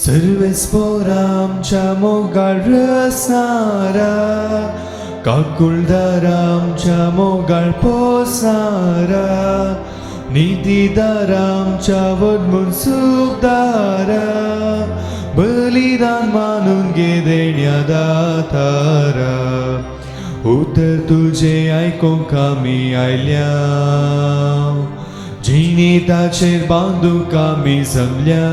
सर्वेस्पोर आमच्या मोगाळ रसनारा, काकुळदार आमच्या मोगाळ पोसनारा, नितीदार आमच्या वडमून सुखदारा, बलिदान मानून घे देण्या दातारा. उतर तुजें आयकूंक आमी आयल्या, जिणेताचेर बांदूंक आमी जमल्या.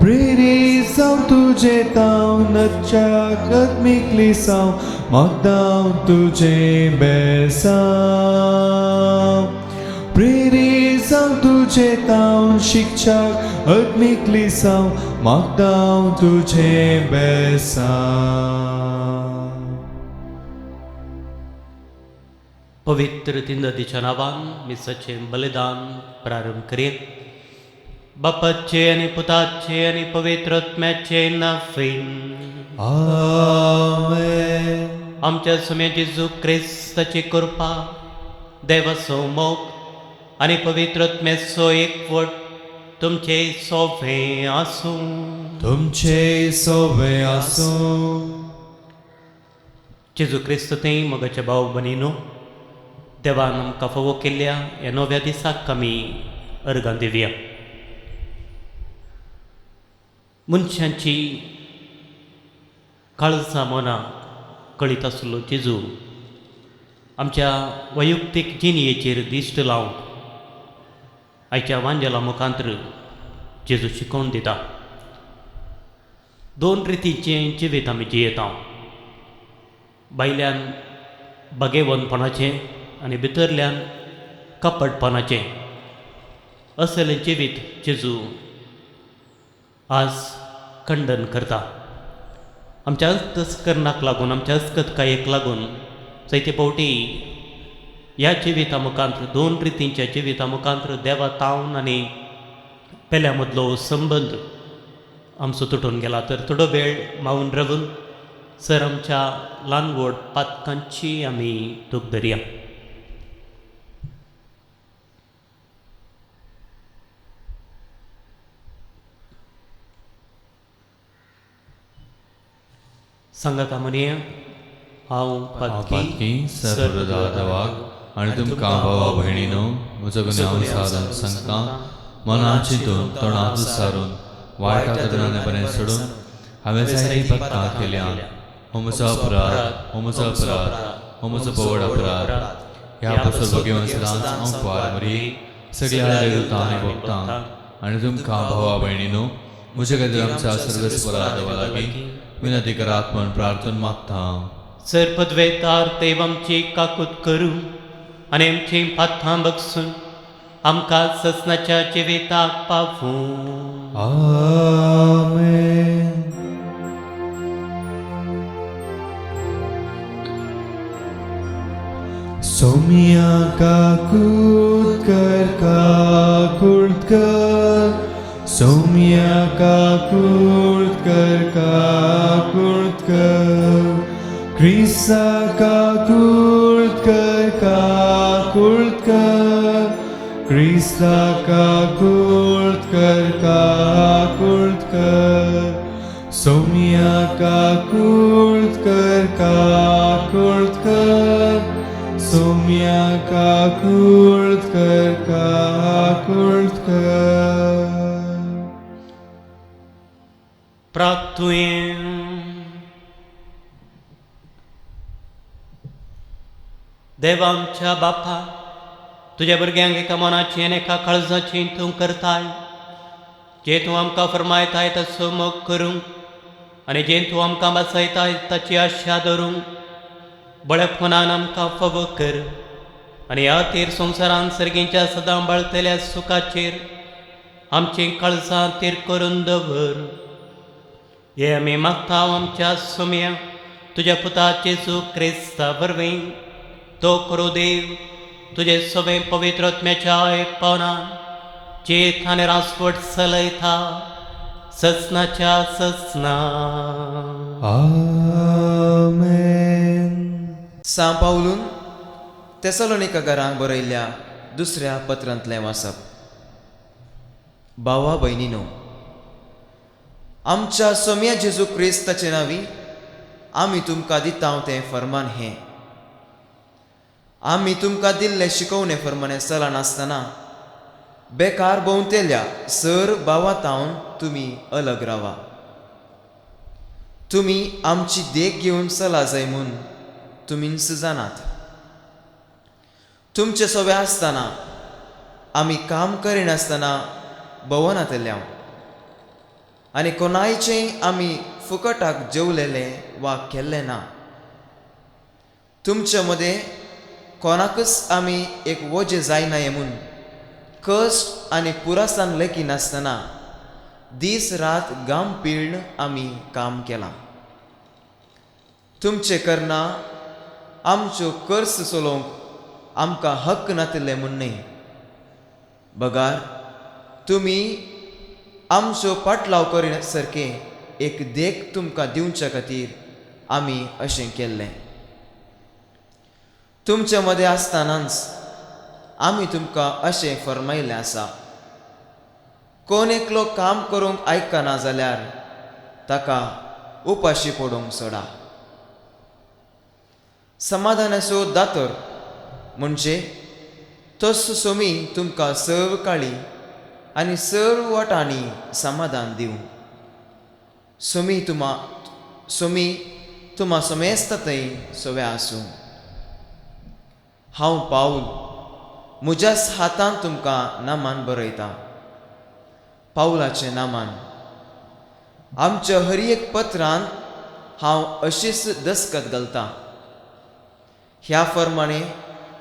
प्रेरीत जावं तुजें ताव नच्या आत्मीक साव, मागता तुजें बेसांव. प्रेरीत जावं तुजें ताव शिक्षाक आत्मीक साव, मागता तुजें बेसांव. पवित्र तिंदतीच्या नांवान मिसाचें बलिदान प्रारंभ करीत. बापाचे आनी पुताचे आनी पवित्र आत्म्याचे नाफीन. आमेन. आमच्या सुम्या जेजू क्रिस्ताची कृपा, देवाचो मोग आनी पवित्र आत्म्याचो एकवट तुमचे सोवे आसूं. तुमचे सोवे आसूं. जेजू क्रिस्त थंय मोगाच्या भाव भयणीनो, देवान आमकां फावो केल्ल्या ह्या नव्या दिसाक आमी अर्गां दिवया. मनशांची काळजां मनां कळीत आसलो जेजू आमच्या वैयक्तीक जिणयेचेर दिश्ट लावंक आयच्या वांजेला मुखांत्र जेजू शिकोवन दिता. दोन रितीचें जिवीत आमी जियेता, भायल्यान बागेवनपणाचें आनी भितरल्यान कपटपणाचें. असलें जिवीत जेजू आज खंडन करता. आमच्या तस्करणाक लागून, आमच्या अस्कतकायेक लागून जायते फावटी ह्या जिविता मुखांत, दोन रितींच्या जिविता मुखांत देवा तावन आनी पेल्या मदलो संबंद आमचो तुटून गेला. तर थोडो वेळ मावन रावून सर आमच्या ल्हान व्हड पातकांची आमी दूख धरया. सांगाता म्हणया, हांव हांव पातकी पातकी सर्वदादवाक आनी तुमकां भावा भयणीनो म्हजो गुन्यांव सारून सांगता. मनां चिंतून तोंडांत सारून वायट आदराने बरें सोडून हांवें जायतीं भक्तां केल्या. हो म्हजो अपराध, हो म्हजो अपराध, हो म्हजो पवड अपराध. ह्या पसून घेवन सदांच हांव कुवार मरी सगळ्या देवतां आनी भक्तांक आनी तुमकां भावा भयणीनो म्हजे खातीर आमच्या सर्वेस्परा देवा लागीं विनंती करात म्हूण प्रार्थना मागता. सर पदवेतार देव आमची काकूत करूं आनी आमची पाथां बगसून आमकां ससनाच्या जिविताक पावूं. आमेन. सोमिया काकूत कर, काकूत कर, सोमिया काकूत कर, काकूत कर, क्रिस्ता काकूत कर, काकूत कर, क्रिस्ता काकूत कर, काकूत कर, सोमिया काकूत कर, काकूत कर, सोमिया काकूत कर, काकूत कर. प्रार्थुयें. देवा आमच्या बापा, तुज्या भुरग्यांक एका मनाची आनी एका काळजाची तूं करताय. जे तूं आमकां फरमायताय तसो मोग करूंक आनी जे तूं आमकां वाचयताय ताची आशा धरूंक बळेपणान आमकां फावो कर आनी ह्या तीर संवसारान सर्गीच्या सदां बाळतल्या सुखाचेर आमचीं काळजां तीर करून दवर. हे आमी मागता आमच्या सोम्या तुज्या पुता जेजू क्रिस्ता वरवीं. तो करूं देव तुजे सगळे पवित्र आत्म्याच्या एकपणान चेत आनी रासवट चलयता ससनाच्या ससना. आमेन. सां पावलून तेसलोनिका घरांक बरयल्ल्या दुसऱ्या पत्रांतलें वाचप. भावा भयणीनो, आमच्या सोम्या जेजू क्रिस्ताचे नांवी आमी तुमकां दिता तें फर्मान हें। आमी तुमकां दिल्ले शिकोवणे फर्माने चलनासतना बेकार भोंवतेल्या सर भावातावन तुमी अलग रावा। तुमी आमची देख घेवन चला जाय म्हूण तुमीच जाणात। तुमचे सोवे आसतना आमी काम करिनासतना भोंवनातल्या आनी कोणायचें आमी फुकटाक जेवलेले वा केल्लें ना। तुमचे मदें कोणाकच आमी एक वजें जायना म्हूण कश्ट आनी पुरासान लेखिनासतना दीस रात गाम पिळ्ण आमी काम केलां। तुमचें करना आमच्यो कर्स चलोवंक आमकां हक्क नातिल्ले म्हूण न्हय, बगार तुमी आमच्यो पाटलाव करिना सारकें एक देख तुमकां दिवच्या खातीर आमी अशें केल्लें। तुमचे मदें आसतनाच आमी तुमकां अशें फर्मायिल्लें आसा, कोण एकलो काम करूंक आयकना जाल्यार ताका उपाशी पडूंक सोडा। समाधानाचो दातर म्हणजे तस सोमी तुमकां सर्व काळी आनी सर्व वाटांनी समाधान दिवं। सोमी तुमा समेस्त थंय सोवे आसूं। हांव पावल म्हज्याच हातान तुमकां नामान बरयतां, पावलाचें नामान। आमच्या हर एक पत्रांत हांव अशीच दस्खत घालतां। ह्या फर्माणे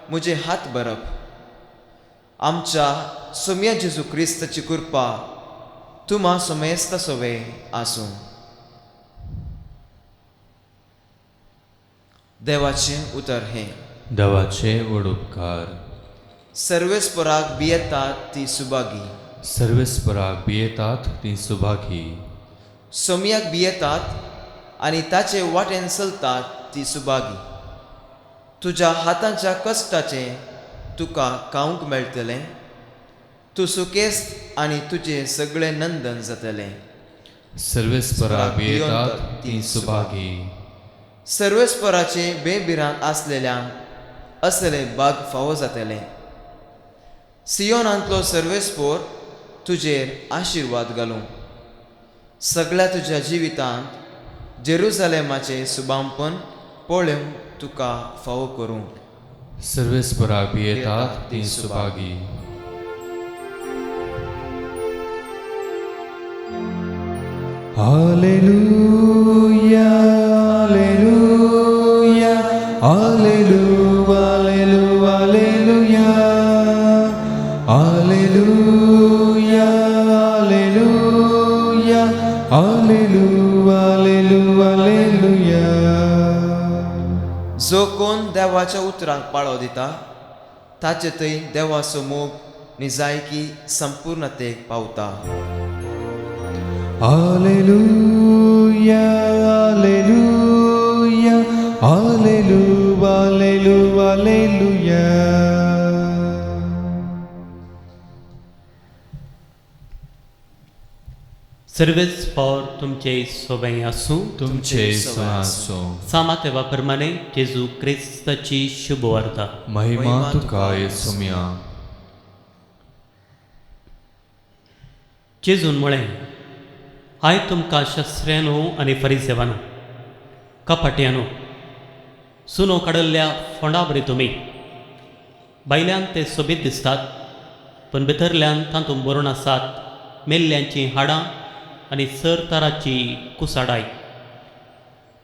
म्हजें हात बरप। आमच्या सोम्या जेजू क्रिस्ताची कृपा तुमा समेस्त सोवे आसूं। देवाचें उतर हें। देवाचे व्हड उपकार। सर्वेस्पराक भियेतात ती सुभागी। सर्वेस्पराक भियेतात ती सुभागी। सोम्याक भियेतात आनी ताचे वाटेन चलतात ती सुभागी। तुज्या हातांच्या कश्टाचें तुका खावंक मेळटलें, तूं सुकेस्त आनी तुजें सगळें नंदन जातलें। सर्वेस्पराक भियेतात ती सुभागी। सर्वेस्पराचे बेभिरांत आसलेल्यांक असले भाग फावो जातलें। सियोनांतलो सर्वेस्पोर तुजेर आशिर्वाद घालूं। सगळ्या तुज्या जिवितांत जेरुजालेमाचें सुबामपण पळोवंक तुका फावो करूं। सर्वेस्पराक भियेतात ती Subhagi. Hallelujah, hallelujah, hallelujah, hallelujah, hallelujah, hallelujah, hallelujah, hallelujah. जो कोण देवाच्या उतराक पाळो दिता ताचे थंय देवाचो मोग निजायकी संपूर्णतेक पावता। Hallelujah, hallelujah, hallelujah, hallelujah, hallelujah. सर्वेस्पोर तुमचे सोबें आसूं। तुमचे सोबें आसूं। सामातेवा प्रमाणे जेजू क्रिस्ताची शुभवार्ता। महिमा तुका येसुम्या। जेजून म्हळें, हाय तुमकां शस्त्र्यानो आनी फरिसेवानो, कपाट्यानो, सुनो काडिल्ल्या फोंडा बरी तुमी भायल्यान ते सोबीत दिसतात, पूण भितरल्यान तातूंत भरून आसात मेल्ल्यांचीं हाडां आनी सरतराची कुसाडाय।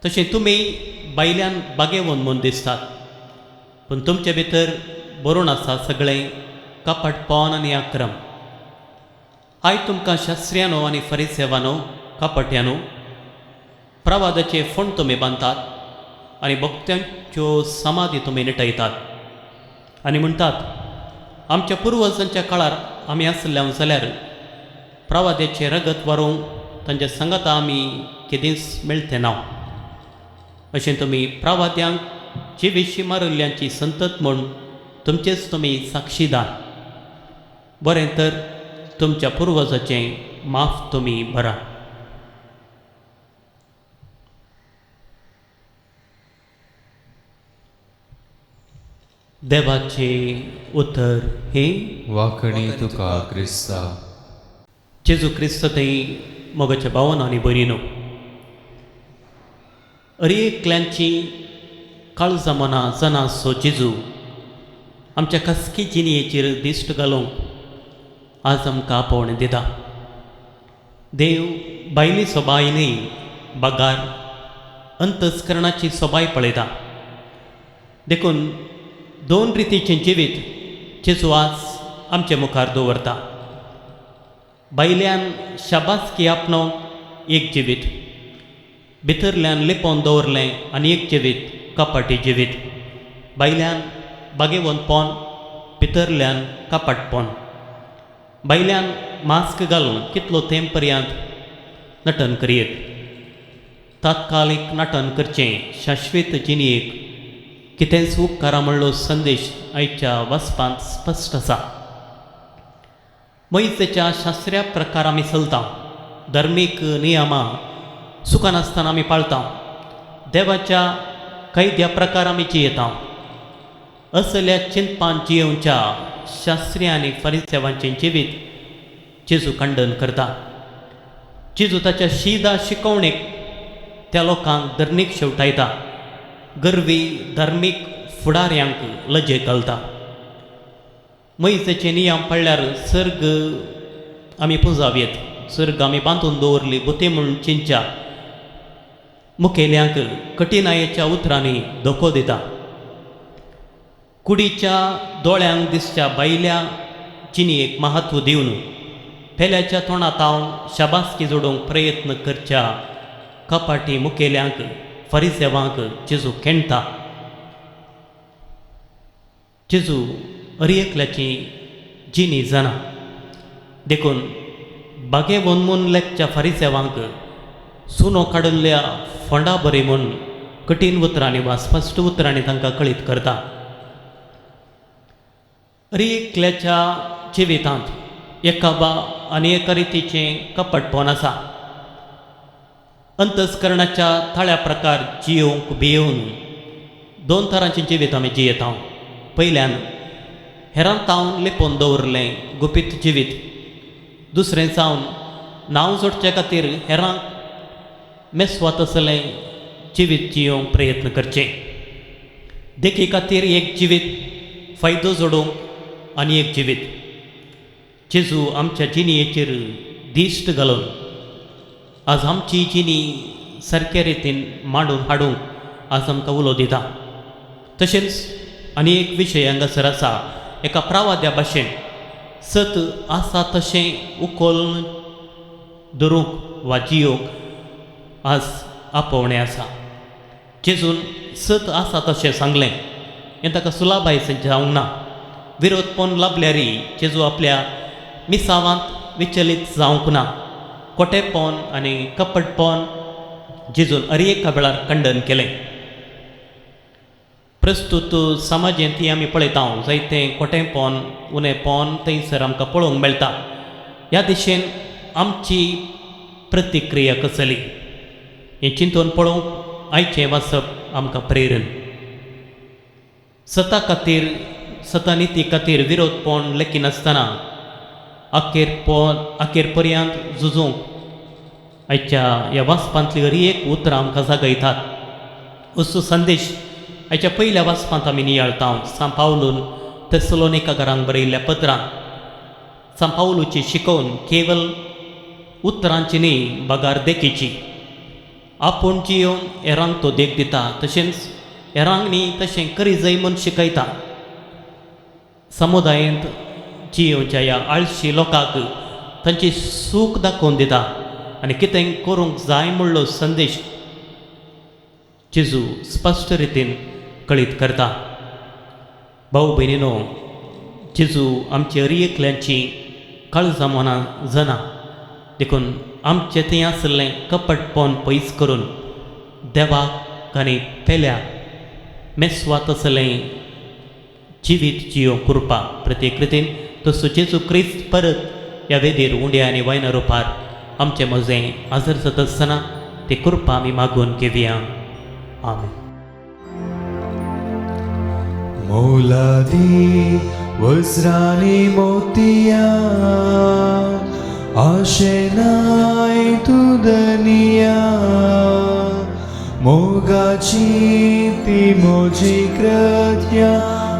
तशें तुमी भायल्यान बागेवन म्हूण दिसतात, पूण तुमचे भितर भरून आसा सगळें कपटपण आनी आक्रम। हाय तुमकां शास्त्र्यानो आनी फरिसेवानो, कपट्यानो, प्रवादाचे फोंड तुमी बांदतात आनी भक्त्यांच्यो समाधी तुमी निटयतात आनी म्हणटात, आमच्या पुर्वजांच्या काळार आमी आसल्या जाल्यार प्रवाद्याचें रगत वारोवंक तांच्या सांगाता आमी केदींच मेळटे ना। अशें तुमी प्रवाद्यांक जिविशी मारिल्ल्यांची संतत म्हूण तुमचेच तुमी साक्षीदार। बरें तर तुमच्या पुर्वजाचें माफ तुमी भरा। देवाचे उतर हे वाखणी तुका क्रिस्ता। जेजू क्रिस्त थंय मोगाच्या भावन आनी भयणीनो, अरेकल्यांची काळजां मनां जनासो जेजू आमच्या खासगी जिणेचेर दिश्ट घालूंक आज आमकां आपोवणें दिता। देव भायली सोबाय न्हय बगार अंतस्करणाची सोबाय पळयता। देखून दोन रितीचें जिवीत जेजू आज आमचे मुखार दवरता। भायल्यान शाबासकी आपणोवंक एक जिवीत, भितरल्यान लिपोवन दवरलें आनी एक जिवीत कपाटी जिवीत। भायल्यान बागेवंतपण, भितरल्यान कपाटपण। भायल्यान मास्क घालून कितलो तेंप पर्यंत नटन करयेत, तात्कालीक नटन करचें शाश्वत जिणेक कितेंच उपकारा म्हणलो संदेश आयच्या वाचपांत स्पश्ट आसा। मोयजेच्या शास्त्र्या प्रकार आमी चलता, धर्मीक नियमां चुकनासतना आमी पाळता, देवाच्या कैद्या प्रकार आमी जियेता। असल्या चिंतपान जियेवच्या शास्त्री आनी फरिसेवांचें जिवीत जेजू खंडन करता। जेजू ताच्या शिदा शिकवणेक त्या लोकांक धर्मीक शेवटायता, गर्वी धार्मीक फुडाऱ्यांक लजे घालता। मोयजेचे नियम पडल्यार सर्ग आमी पुजावयेत, सर्ग आमी बांदून दवरली भुती म्हूण चिंतच्या मुखेल्यांक कठिणायेच्या उतरांनी धोको दिता। कुडीच्या दोळ्यांक दिसच्या बायल्या जिणेक महत्व दिवन पेल्याच्या तोंडांत हांव शाबासकी जोडूंक प्रयत्न करच्या कपाटी मुखेल्यांक फरिसेवांक जेजू खेणटा। जेजू अरेकल्याची जिणी जाणा, देखून बागेवन म्हूण लेखच्या फरिसेवांक सुनो काडिल्ल्या फोंडा बरी म्हूण कठीण उतरांनी वा स्पश्ट उतरांनी तांकां कळीत करता। अरेकल्याच्या जिवितांत एका बा आनी एका रितीचें कपटपण आसा। अंतस्करणाच्या थाळ्या प्रकार जियोवंक भियोवन दोन तरांचें जिवीत आमी जियेता। पयल्यान हेरांत हांव लिपोवन दवरलें गुपीत जिवीत, दुसरें जावन नांव जोडचे खातीर हेरांक मेस्वात आसलें जिवीत जियोवंक प्रयत्न करचें। देखी खातीर एक जिवीत फायदो जोडूंक आनी एक जिवीत जेजू आमच्या जिणेचेर दिश्ट घालून आज आमची जिणी सारक्या रितीन मांडून हाडूंक आज आमकां उलो दिता। तशेंच आनी एक विशय हांगासर आसा, एका प्रावाद्या भाशेन सत आसा तशें उखोल धरूंक वा जियोवंक आज आपोवणें आसा। जेजून सत आसा तशें सांगलें हें ताका सुलाभाय जावंक ना। विरोधपण लाभल्यार जेजू आपल्या मिसावांत विचलीत जावंक ना। कोटेपण आनी कपटपण जेजून अरेका वेळार खंडन केलें। प्रस्तुत समाजेंत ती आमी पळयता, जायतें कोटेपण उणेपण थंयसर आमकां पळोवंक मेळटा। ह्या दिशेन आमची प्रतिक्रिया कसली हें चिंतून पळोवंक आयचें वाचप आमकां प्रेरण। सता खातीर सतानिती खातीर विरोधपण लेखिनासतना अखेर पर्यंत झुजूंक आयच्या ह्या वाचपांतली हर एक उतरां आमकां जागयतात। असो संदेश आयच्या पयल्या वाचपांत आमी नियाळता। सांत पावलून तेसलोनिका घरांक बरयल्ल्या पत्रांत सांत पावलूची शिकोवन केवल उतरांची न्ही बगार देखीची। आपूण जियोवन हेरांक तो देख दिता, तशेंच हेरांक न्ही तशें करी जाय म्हूण शिकयता। समुदायेंत जियोवच्या ह्या आळशी लोकांक तांची सूख दाखोवन दिता आनी कितें करूंक जाय म्हणलो संदेश जेजू स्पश्ट रितीन कळीत करता। भाऊ भयणीनो, जेजू आमची अरेकल्यांची काळजां मनां जाणा, देखून आमचें थंय आशिल्लें कपटपण पयस करून देवाक आनी पेल्याक मेस्वात आसलें जिवीत जियोवंक कृपा प्रतिकृतीन तसो जेजू क्रिस्त परत ह्या वेदीर उंड्या आनी वायना रुपार आमचें मजें हाजर जाता आसतना ती कृपा आमी मागून घेवया। आमेन। मोलादी वज्रानी मोतिया आशेनाय तूं दनिया मोगाची ती मोजी कृत्या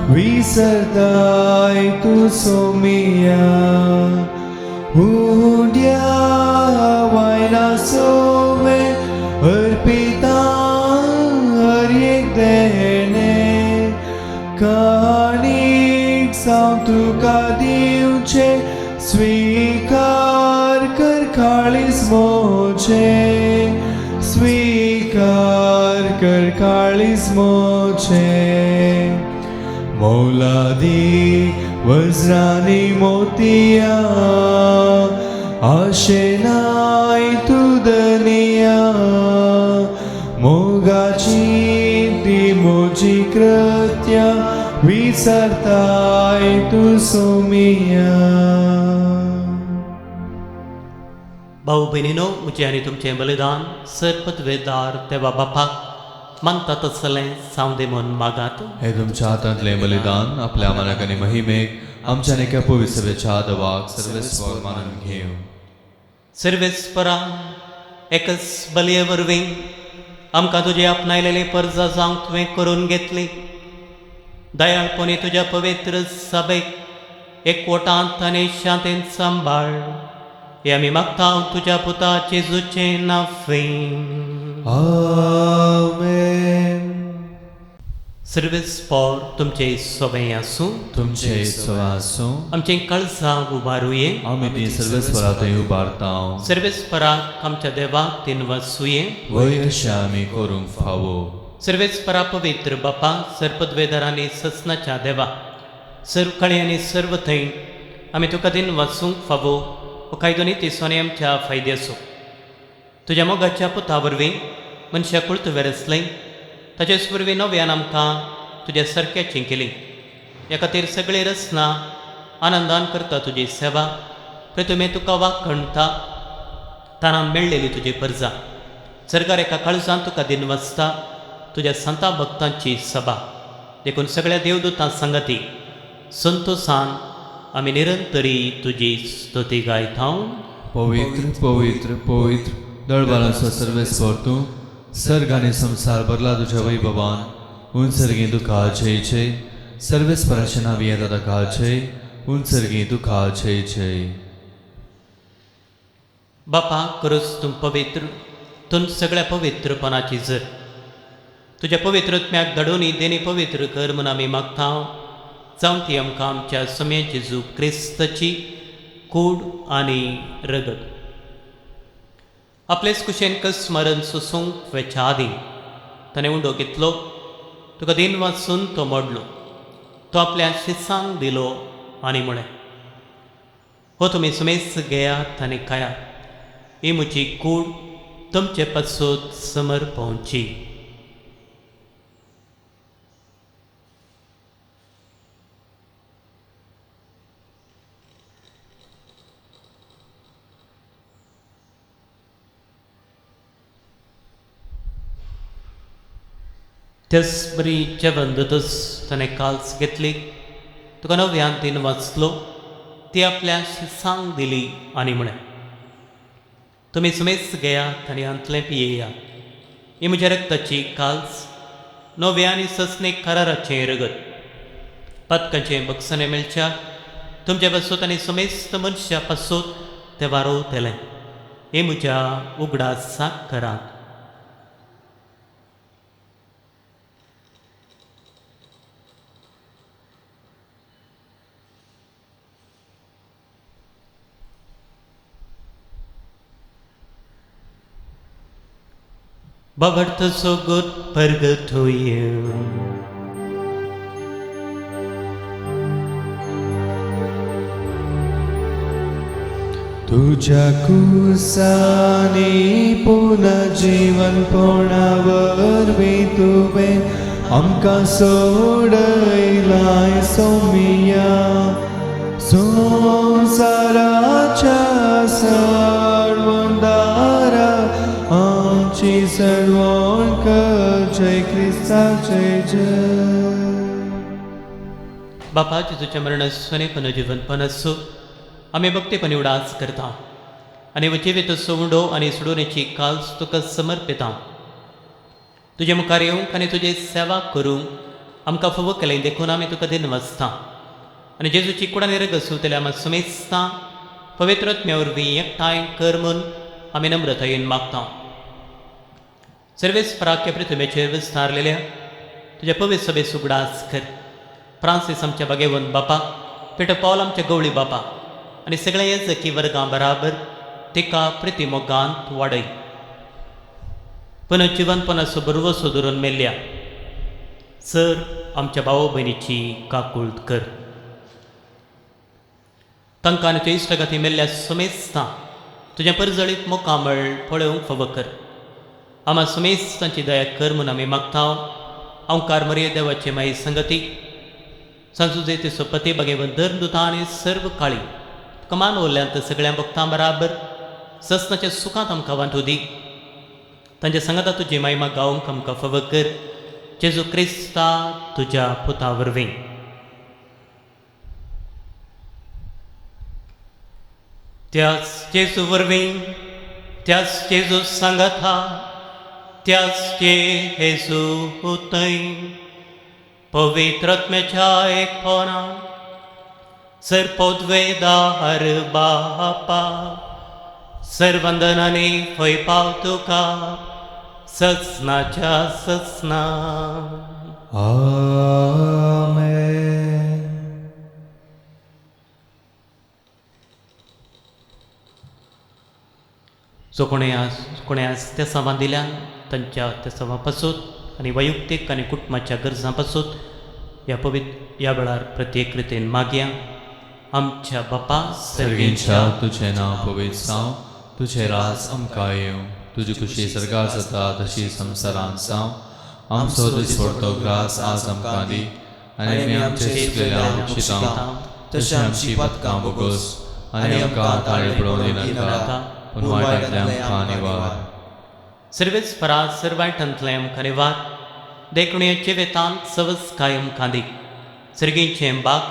विसरताय तूं सोमिया उड्या वायना सोवे अर्पिता हर एक देणे काणीक सावन तुका दिवचे स्वीकार कर काळीज मोचे स्वीकार कर काळीज मोचे मोलादी वज्रानी मोतिया आशेनाय तूं दनिया मोगाची ती मोजी कृत्या विसरताय तूं सोमिया. भाऊ भयणीनो म्हजें आनी तुमचें बलिदान सरपदवेदार देवा बापाक मानता तसलें सावंदे म्हूण मागात. हे तुमच्या हातांतलें बलिदान आपल्या मनाक आनी महिमेक आमच्या आनी एका पवित्र सभेच्या देवाक सर्वेस्पर मानून घेवं. सर्वेस्परा एकच बलये वरवीं आमकां तुजे आपणायलेले परजा जावंक तुवें करून घेतली. दयाळपणी तुज्या पवित्र सभेक एकवटांत आनी शांतेन सांबाळ हे आमी मागता तुज्या पुता जेजूचें नांव. आमेन. सर्वेस्पर तुमचे सोबें आसूं. तुमचे सोबें आसूं. आमचें काळजां उबारुये. आमी ती सर्वेस्परा थंय उबारता. सर्वेस्पराक आमच्या देवाक तीन वसुये. वय अशें आमी करूंक फावो. सर्वेस्परा पवित्र बापा सर्पद्वेदारांनी ससनाच्या देवा सर्व कळे आनी सर्व थंय आमी तुका दिन वाचूंक फावो हो कायदो नी सोने आमच्या फायद्याचो. तुज्या मोगाच्या पुता वरवीं मनशां कुळ तुवें रचलें ताचेच वरवीं नव्यान आमकां तुज्या सारक्याचीं केली. ह्या खातीर सगळी रचना आनंदान करता तुजी सेवा प्रतिमे तुका वाखणटा ताणान मेळ्ळेली तुजी परजा सरकार एका काळजान तुका दिन वाचता तुज्या संता भक्तांची सभा देखून सगळ्या देवदूतां सांगाती संतोसान आमी निरंतरी तुजी स्तुती गायता. पवित्र पवित्र पवित्र दळबारांचो सर्वेस्पर तूं सर्ग आनी संवसार भरला तुज्या वैभवान. उंचर्गी तुका जय जय. सर्वेस्पराचें नांव येता ताका जय. उंचर्गी तुका जय जय. बापा करूच तूं पवित्र तूं सगळ्या पवित्रपणाची जर तुज्या पवित्रत्म्याक धाडून देणी पवित्र कर म्हूण आमी मागता. जावं ती आमकां आमच्या सम्या जेजू क्रिस्ताची कूड आनी रगत. आपलेच कुशेन कस्मरण सोसूंक वेच्या आदीं ताणें उंडो घेतलो तुका दिन वाचून तो मोडलो तो आपल्या शिसांक दिलो आनी म्हळें हो तुमी सुमेस्त घेयात आनी खायात ही म्हजी कूड तुमचे पासत समर्पवची. त्याच बरी जेवण जातच ताणें काल्स घेतली तुका नव्यान तीन वाचलो ती आपल्या शिसांक दिली आनी म्हळें तुमी सुमेस्त घेयात आनी हांतलें पियेयात ही म्हज्या रक्ताची काल्स नव्या आनी ससने कराराचें रगत पातकांचें बक्षणें मेळच्या तुमच्या पासत आनी समेस्त मनशा पासत तें वारोवतलें हें म्हज्या उगडासाक करात. बाबर्थ सोगोत परगत होय. तुझ्या कुसानी पुन्हा जीवन पोणावरवीं तुवें आमकां सोडयलाय सोमिया संवसाराच्या सर्वदारा आमची सर्वण कर जय क्रिस्ता जय जय. बापा जेजूच्या मरणासून पुनर्जीवनपण असो आमी भक्तीपणी उडास करता आनी जिवीत सोवंडो आनी सोडोवणेची काल्स तुका समर्पिता. तुजे मुखार येवंक आनी तुजी सेवा करूंक आमकां फावो केलें देखून आमी तुका दिनवासता आनी जेजूची कुडान रगत आमी सुमेस्ता पवित्र आत्म्या वरवीं एकठांय कर म्हूण आमी नम्रतायेन मागता. सर्वेस पराक्य पृथ्वीचेर विस्तारलेल्या तुज्या पवित्र सभेचो उगडास कर. फ्रांसीस आमच्या बागेवन बापा, पेटो पावल आमच्या गवळी बापा आनी सगळ्या येजकी वर्गां बराबर तिका प्रिती मोगांत वाडय. पुनर्जिवनपणाचो बरवसो धरून मेल्ल्या सर आमच्या भाव भयणीची काकूळत कर. तांकां आनी तुज्या इश्टागती मेल्ल्या सुमेस्तां तुज्या परजळीत मुखामळ पळोवंक फावो कर. आमा सुमेस्तांची दया कर म्हूण आमी मागता. अंकार मरिये देवाचे माई संगती सांजुजे ते सोपती बागेवन धर्मदुतां आनी सर्व काळी तुका मानवल्ल्यांत सगळ्या भक्तां बराबर ससनाच्या सुखांत आमकां वांटू दी. तांच्या सांगाता तुजी मायमा गावंक आमकां फावो कर. जेजू क्रिस्ता तुज्या पुता वरवीं. त्याच जेजू वरवीं, त्याच जेजू सांगाता, त्याच जेजू हुतय पवित्र आत्म्याच्या एकपणान सर पदवेदार बापा सर्वंदनाने फय पाव तुका ससनाच्या ससना. आमेन. जो कोणे आज तेसांवां दिल्यान तांच्या तेसांवां पासून आनी वैयक्तीक आनी कुटुंबाच्या गरजां पासून ह्या पवित्र ह्या वेळार प्रत्येक रितीन मागया. आमच्या बापा सर्गींच्या तुझें नांव पवित्र जावं, तुझें राज आमकां येवं, तुजी खुशी सर्गार जाता तशी संवसारांत जावं. आमचो दिसवडतो ग्रास आज आमकां दी आनी आमी आमचे चुकलेल्यांक बक्षिता तशें आमची पदकां बोगोस आनी आमकां ताळे पडोवन दिनाका पूण वायटांतलें आमकां निवार. सर्वेच परात सर्वायटांतलें आमकां निवार देखून जिवितांत सवस काय आमकां दी. सर्गींचें बाग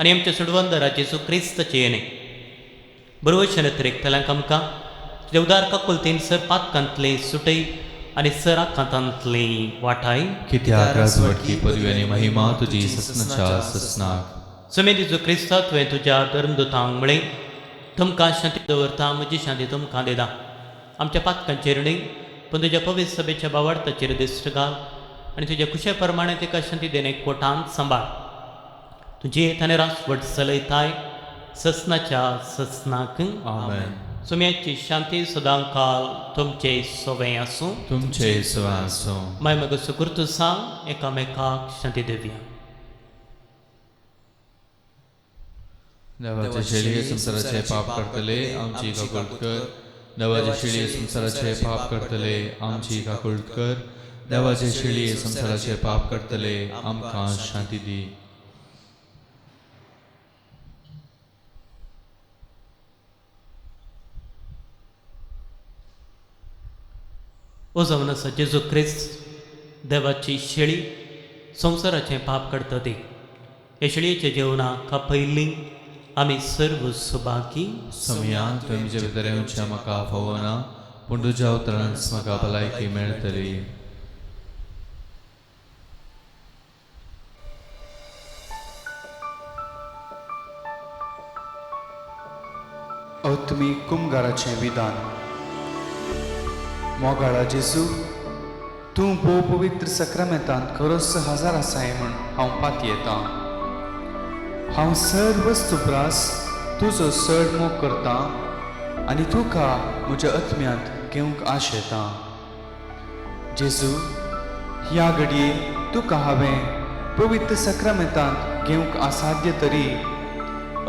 आनी आमच्या सुडवंदरा जेजू क्रिस्ताचें येणें बरोवचें रिकतल्यांक आमकां तुज्या उदार काकुलतीन सर पातकांतलें सुटय आनी सर आकांतांतलें वाटाय. कित्याक राजवटकी पदवी आनी महिमा तुजी ससनाच्या ससनाक. सुमे जेजू क्रिस्ता तुवें तुज्या धर्मदुतांक म्हळें तुमकां शांती दवरता, म्हजी शांती तुमकां दिता. आमच्या पातकांचेर न्हय पूण तुज्या पवित्र सभेच्या बावार्थाचेर दिश्ट घाल आनी तुज्या खुशे प्रमाणे तिका शांती देणे कोटांत सांबाळ. तुजी ताणें रासवट चलयताय ससनाच्या ससनाक. आमेन. सुम्याची शांती सदांकाल तुमचे सवें आसूं. तुमचे सवें आसूं. माय मग सुकृत सांग एकामेकाक शांती दिवया. देवाचे शेळये संवसाराचे पाप करतले आमची काकुळट कर. देवाचे शेळये संवसाराचे पाप करतले आमची काकुळट कर. देवाचे शेळये संवसाराचे पाप करतले आमकां शांती दी. ओ जावन आसा जेजू क्रिस्त देवाची शेळी संवसाराचें पाप करता ती. हे शेळयेच्या जेवणाक कापयल्ली आमी सर्व सुभागी. समया तुवें म्हजे भितर येवचें म्हाका फावना पूण तुज्या उतरांच म्हाका भलायकी मेळटली. आत्मीक कुमगाराचें विधान. मोगाळा जेजू, तूं भोव पवित्र सक्रामेंतांत खरोच हजार आसाय म्हूण हांव पातयेतां. हांव सर्व वस्तू प्रास तुजो चड मोग करतां आनी तुका म्हज्या आत्म्यांत घेवंक आशेतां. जेजू, ह्या घडये तुका हांवें पवित्र सक्रामेंतांत घेवंक असाध्य तरी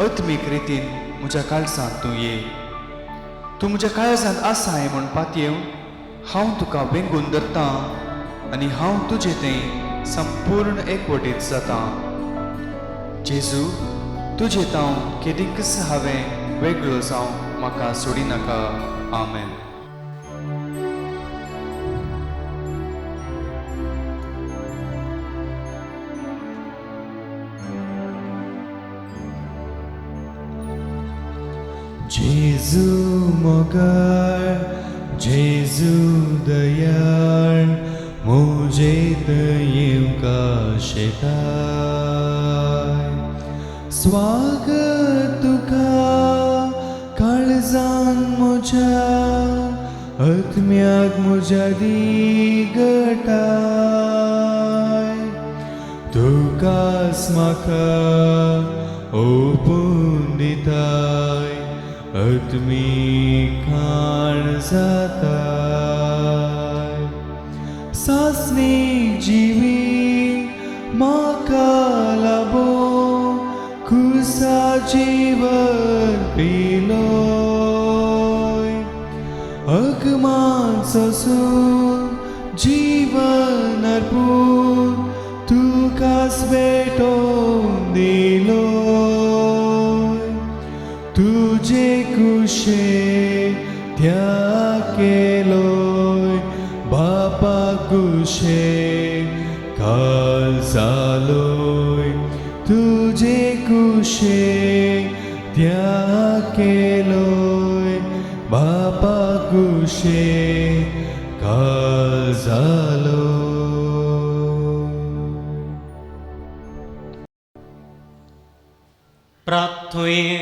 आत्मीक रितीन म्हज्या काळजांत तूं ये. तूं म्हज्या काळजांत आसाय म्हूण पातयेवन हांव तुका वेंगून धरतां आनी हांव तुजें तें संपूर्ण एकवटीत जातां. जेजू, तुजें तांव केदींकच हांवें वेगळो जावं म्हाका सोडिनाका. आमेन. जेजू मोगाळ, जेजू दयाळ, म्हजेत येवंक आशेताय. स्वागत तुका काळजान म्हज्या, आत्म्याक म्हज्या दिगटाय. तुकाच म्हाका ओपून दिताय, आत्मीक खाण जाताय. सासणीक जिवीत म्हाका लाबो, खुर्सा जीवन पिलोय. अगमान सोसून जीवन अर्पून तुकाच भेटोवन दिलोय. तुजे कुशे त्याग केलोय, बापा कुशे काल जालोय. तुजे कुशे त्याग केलोय, बापा कुशे काल जालोय. प्रार्थुया.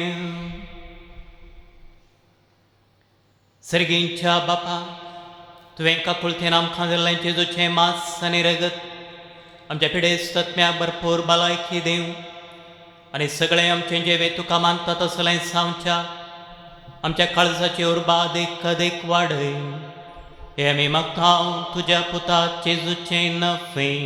सर्गींच्या बापा, तुवें काकुळतेन आमकां दिल्लें जेजूचें मांस आनी रगत आमच्या पिडेस्त आत्म्याक भरपूर भलायकी दिवं आनी सगळें आमचें जेवे तुका मानता तसलें जावच्या आमच्या काळजाची उर्बा देख देख वाडय. हे आमी मागता तुज्या पुता जेजूचें नफे.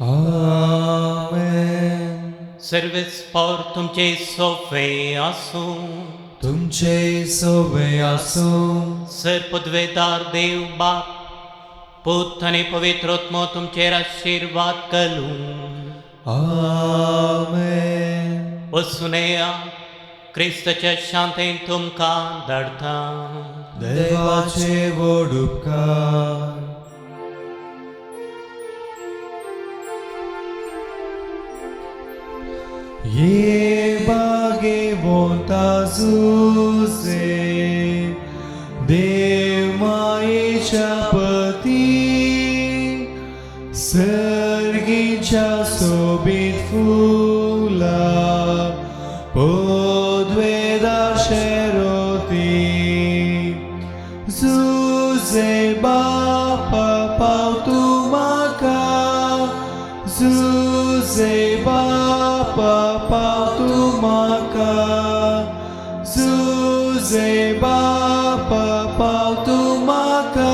आमेन. सर्वेस पावर तुमचे सोफे आसूं. तुमचे सोवे आसूं. सर पदवेदार देव बाप, पूत आनी पवित्र आत्मो तुमचेर आशिर्वाद करूं. आमेन. वचुनया क्रिस्ताच्या शांतेन तुमकां धाडटा. देवाचे व्हड उपकार. ये बागे वोता जुजे, देव मायेच्या पती, सर्गीच्या सोबीत फुला पदवेदार शेरोती. जुजे बापा पाव तूं म्हाका, जुजे बापा पाव तूं म्हाका, जुजे बापा पाव तूं म्हाका,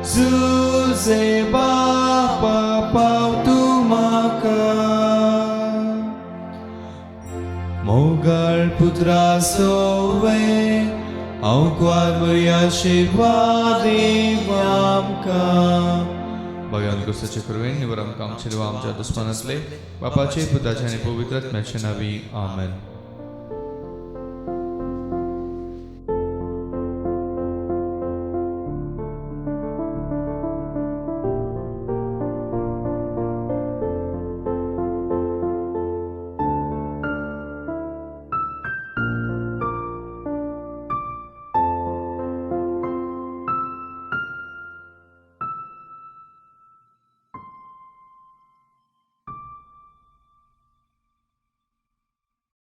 जुजे बापा पाव तूं म्हाका. मोगाळ पुत्रा सोवे, हांव कुवार बरी आशिर्वाद दीव आमकां. भगवान क्रिस्ताचे कृपेन निवर आमकां आमचे देवा आमच्या दुस्मानांतले बापाचे पुताचे आनी पवित्र आत्म्याचे नांवी. आमेन.